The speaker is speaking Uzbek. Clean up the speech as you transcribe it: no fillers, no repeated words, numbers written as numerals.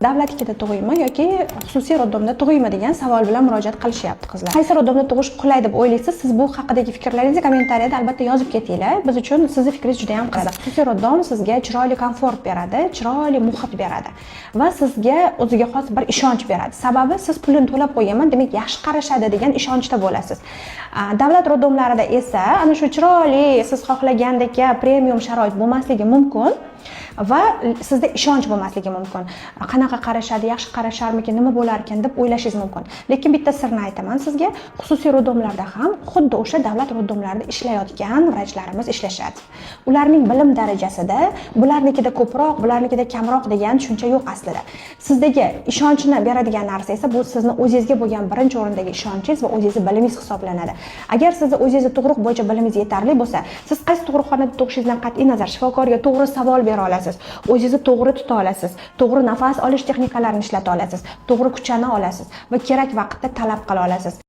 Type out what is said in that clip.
Davlatnikida tug'aymi yoki xususiy роддом da tug'aymi degan savol bilan murojaat qilishyapti qizlar. Qaysi роддом da tug'ish qulay deb o'ylaysiz? Siz bu haqidagi fikrlaringizni kommentariyada albatta yozib ketinglar. Biz uchun sizni fikringiz juda ham qiziq. Xususiy роддом sizga chiroyli komfort beradi, chiroyli muhit beradi va sizga o'ziga xos bir ishonch beradi. Sababi siz pulini to'lab qo'yganman, demak, yaxshi qarashadi degan ishonchda bo'lasiz. Davlat роддом larida esa ana shu chiroyli, siz xohlagandek premium sharoit bo'lmasligi mumkin va sizda ishonch bo'lmasligi mumkin. Qanaqa qarashadi, yaxshi qarasharmikin, nima bo'larkan deb o'ylashingiz mumkin. Lekin bitta sirni aytaman sizga: xususiy роддом larda ham xuddi o'sha davlat роддом larida ishlayotgan vrachlarimiz ishlashadi. Ularning bilim darajasida bularnikida ko'proq, bularnikida kamroq degan tushuncha yo'q aslida. Sizdagi ishonchni beradigan narsa esa bu sizni o'zingizga bo'lgan birinchi o'rindagi ishonchingiz va o'zingizni bilimingiz hisoblanadi. Agar sizni o'zingizni tug'ruq bo'yicha bilimingiz yetarli bo'lsa, siz qaysi tug'ruqxonada tug'ishingizdan qat'iy nazar shifokorga to'g'ri savol bera olasiz, o'zingizni to'g'ri tuta olasiz, to'g'ri nafas olish texnikalarini ishlata olasiz, to'g'ri kuchana olasiz va kerak vaqtda talab qila olasiz.